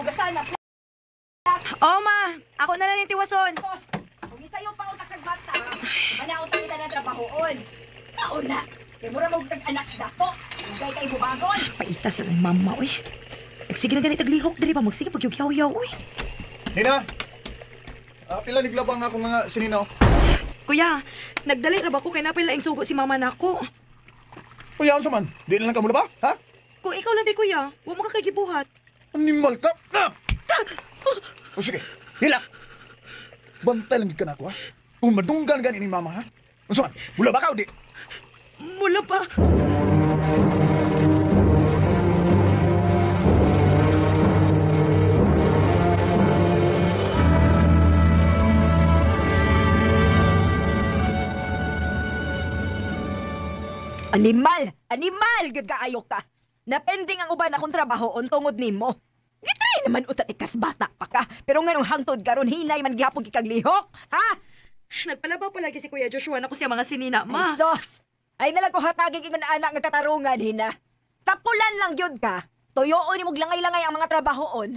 Hugasan na. Oh, ma! Ako na lang yung tiwason. Kung isayo pa utak kag bata, manaot ang kita ng trabahoon. Taon na. Kay mura mo kag anak sa dato. Ugay kay bubagon. Paita sa lang mama, uy. Nagsige na ganit taglihok diri pa magsige pagyugyaw-yaw, uy. Nina! Pila niglabang ako nga sinina. Kuya, nagdali ra ba ko kay napay laing sugo si mama nako. Kuya, unsa man? Di na lang ka mula ba? Ha? Kung ikaw lang di kuya, wa mo ka kay gibuhat. Animal ka! Ah! O sige, hila! Bantay lang gid ka nako, ha? Kung madunggan gani ni mama, ha? Unsa man? Mula ba ka o di? Mula pa. Animal! Animal! Gud kaayo ka! Napending ang uban akong trabahoon tungod nimo. Gitry naman utat ikas bata pa ka. Pero nganong hangtod karon hinay man gihapon kikag lihok, ha? Nagpalabaw palagi si Kuya Joshua na ko siya mga sinina, ma. Ay, sos! Ay nalang ko hatagig ingon anak nga katarungan, hina. Tapulan lang gyud ka. Tuyoon ni mong langay-langay ang mga trabahoon.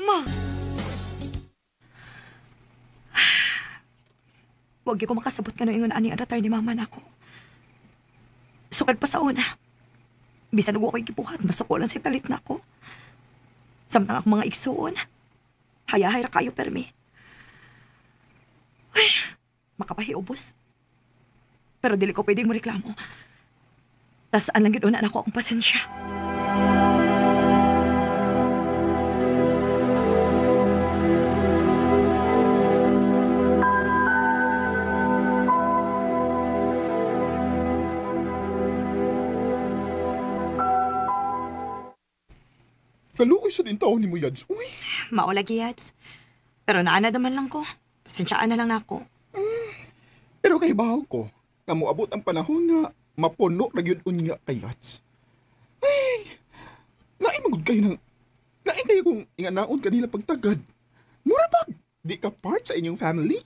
Ma! Wag gyud ko makasabot kano ingon ani ang ratar ni mama nako. Sukad pa sa una. Bisan og ako'y gibuhat, masuko lang sa kalit nako. Samtang akong mga igsuon. Hayahay ra kayo permi. Ay, makapahiubos. Pero dili ko pwedeng moreklamo. Tasaan lang gyud una nako akong pasensya. Kaluoy sa din taon ni mo, Yads. Uy! Maula, Yads. Pero naana naman lang ko. Pasensyaan na lang nako. Pero kay bahaw ko, nga moabot ang panahon nga mapuno na gyud unya kay Yads. Ay! Lain magud kayo ng... Lain kayo kung inganaon kanila pagtagad. Mura bag, di ka part sa inyong family?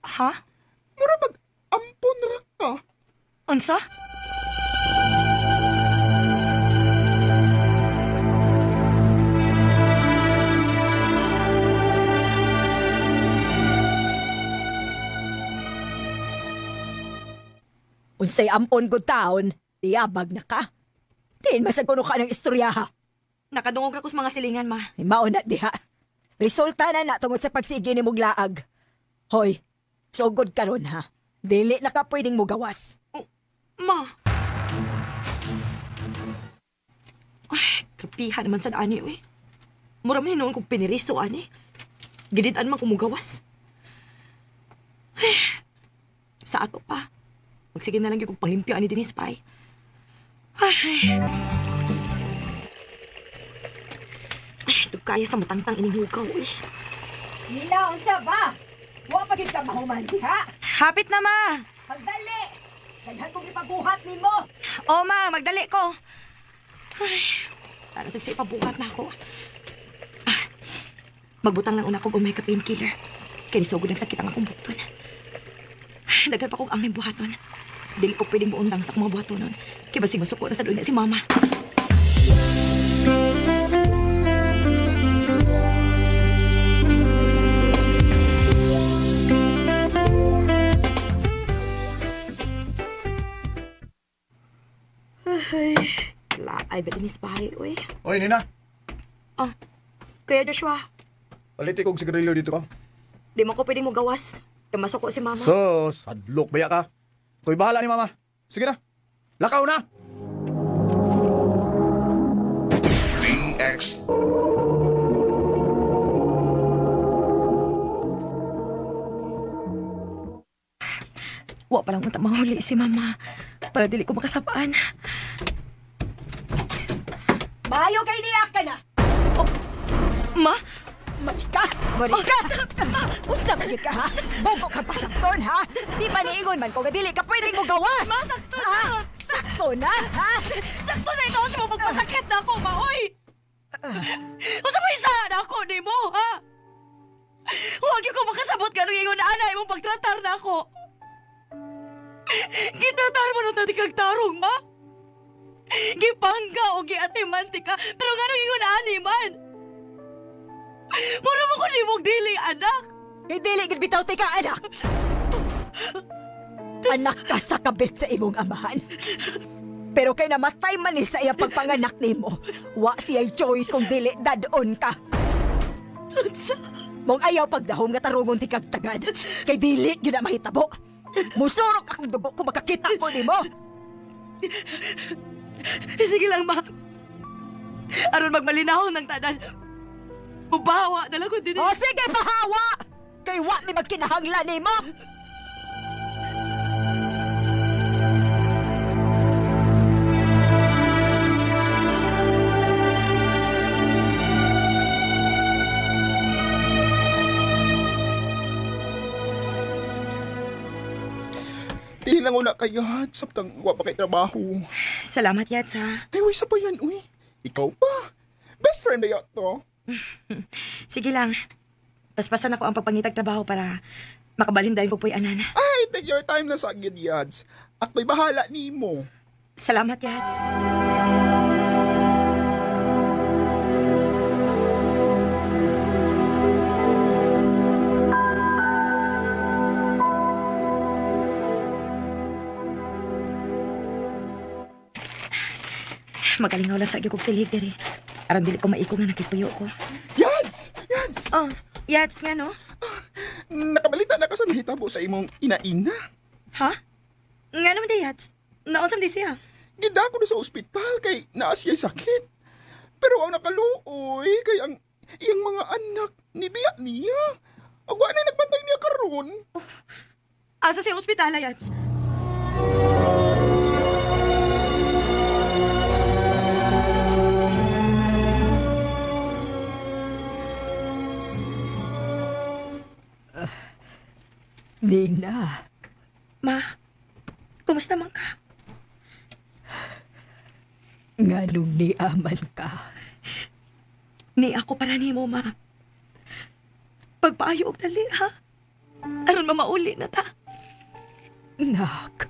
Ha? Mura bag, ampon ra ka. Unsa? Unsay ampon gud taon, tiyabag na ka. Diin masag kuno ka ng istorya ha. Nakadungog ra ko sa mga silingan, ma. Ay, mao na diha. Resulta na na tungod sa pagsige ni muglaag. Hoy, sugod karon ha. Dili na ka pwedeng mugawas. Oh, ma. Ay, krapihan naman sad ani uy. Mura man hinuon kong piniriso ani. Gidid-an man kong mugawas. Ay, sa ato pa. Magsige na lang yung panglimpyo ani Denise Pai. Ay. Ay, tugkaya sa matangtang ining hugaw, uy. Nina, unsa ba? Wa pa gyud ka mahuman diha. Hapit na, ma. Magdali. Daghan kong ipabuhat nimo. O, ma, magdali ko. Ay, ano sa ipabuhat na ako. Ah, magbutang lang una kong omega painkiller. Kaya nisugod ang sakit ang akong bukton. Daghan pa kong angay buhaton. Dili ko pwedeng buundang sa akong mga buhatonon. Kaya basig masuko na sa doon si mama. Ay, laay ba din bahay, uy? Oy, Nina. Ah, Kuya Joshua. Palit kog sigarilyo dito ka. Di mo ko pwedeng mugawas. Kaya masuko si mama. Sus, hadlok baya ka. Ko'y bahala ni mama. Sige na. Lakaw na! DX. Wa pa lang unta mahuli si mama. Para dili ko makasapaan. Maayo kay niya ka na! Oh, ma? Marika! Marika! Unsa man gyud ka, ha? Bogo ka pasakton, ha? Di ba niingon man ko nga dili ka pwedeng mogawas? Ma, sakto na! Sakto na, ha? Sakto na ikaw sa mapagpasakit na ako, ma, oy! Unsa may isa na ako nimo, ha? Huwag ko makasabot ganong ingon na ana imong pagtratar na ako. Gitratar mo nung dati kag tarong, ma? Gipangga o giatiman ti ka, pero nganong ingon ani man? Mura mo ko nimog dili, anak. Kay dili gid bitaw ti ka, anak. Anak ka sa kabit sa imong amahan. Pero kay namatay man ni sa iyang pagpanganak nimo, wa siya'y choice kung dili dadon ka. Mong ayaw pagdahom nga tarungon ti kag tagad, kay dili gyud na mahitabo. Musurok akong dugo kung makakita ko nimo. Sige lang, ma. Aron magmalinahon ng tanan. Mubawa na lang ko din. O sige, pahawa! Kay wa mi magkinahanglan nimo. Dili lang una kay Yats, sabtang wa pa kay trabaho. Salamat, Yats, ha. Ay, uy, sa pa yan, uy. Ikaw pa. Best friend na yat to. Sige lang. Paspasan ako ang pagpangitag trabaho para makabalindahin ko po'y anan. Ay, take your time na sa agad, Yats. Ako'y bahala nimo. Salamat, Yats. Magalingaw lang sa agyo kong silhig diri. Aron dili ko maiko nga nakipuyo ko. Yats! Yats! Oh, Yats nga no? Nakabalita na ka sa nahitabo sa imong ina-ina. Ha? Nga naman di, Yats. Naonsam di siya. Gidako na sa ospital kay naa siya'y sakit. Pero ang nakaluoy kay ang iyang mga anak ni biya niya. Agwa na nagbantay niya karon. Oh, asa siya ospital, Yats? Nina. Ma, kumusta man ka? Nganong niaman ka? Ni ako para nimo, ma. Pagpaayo og dali, ha? Aron mamauli na ta. Nak.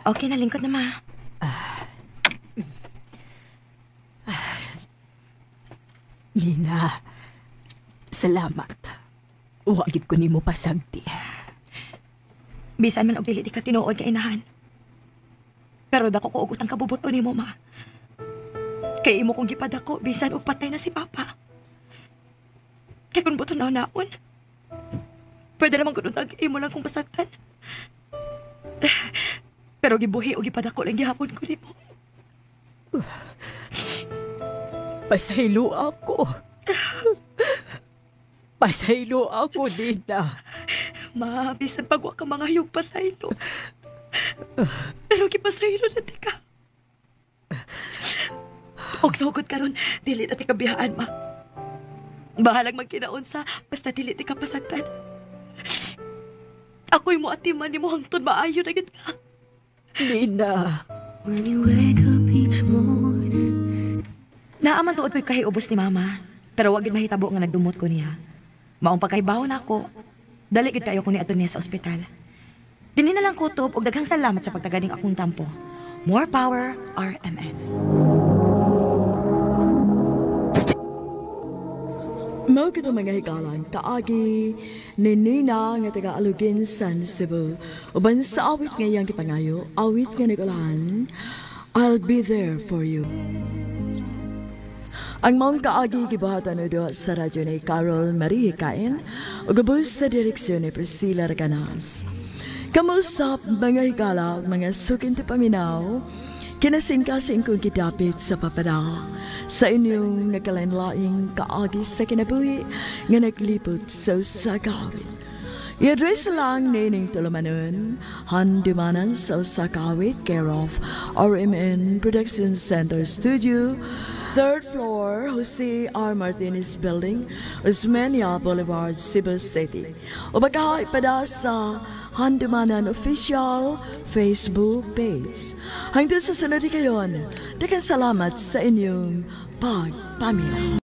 Okay na, lingkod na, ma. Nina, salamat. Wa gid ko nimo pasagdi. Bisan man og dili di ka tinuod ka inahan. Pero dako ko og utang kabubuto nimo, ma. Kay imo kong gipadako bisan og patay na si Papa. Kay kun buto na naon. Pwede naman kun untag imo lang kong pasagdan. Pero gibuhi og gipadako lang gihapon ko nimo. Pasaylo ako. Pasaylo ako, Nina. Ma, bisan pag wa ka mga hayog pasaylo. Pero gipasaylo na ti ka. Og sugod karon, dili na ti ka bihaan, ma. Bahalag magkinaunsa, basta dili ti ka pasagdan. Ako'y mo atiman nimo hangtod maayo na gid ka. Nina. When you wake up each morning. Naaman tuod ko'y kahiubos ni Mama. Pero wag gid mahitabo nga nagdumot ko niya. Maong pagkahibaw na ako. Dali gid kayo ko ni adto niya sa ospital. Dinhi na lang kutob og daghang salamat sa pagtaganing akong tampo. More power, RMN. Mao kito mga higalan, kaagi ni Nina nga taga Alugin, San Cebu. Uban sa awit nga iyang gipangayo, awit nga nagulahan, I'll be there for you. Ang maong kaagi gibuhatan o duha sa radyo ni Carol Marie Kain ug ubos sa direksyon ni Priscilla Reganas. Kamusap mga higala, mga sukin ti paminaw, kinasingkasing kong gidapit sa papada sa inyong nagkalain-laing kaagi sa kinabuhi nga naglipot sa usa ka awit. I-address lang nining tulumanon, handumanan sa usa ka awit, care of RMN Production Center Studio, Third floor, Jose R. Martinez Building, Osmeña Boulevard, Cebu City. O baka ipada sa Handumanan Official Facebook page. Hangtod sa sunod kayon, daghang salamat sa inyong pagpaminaw.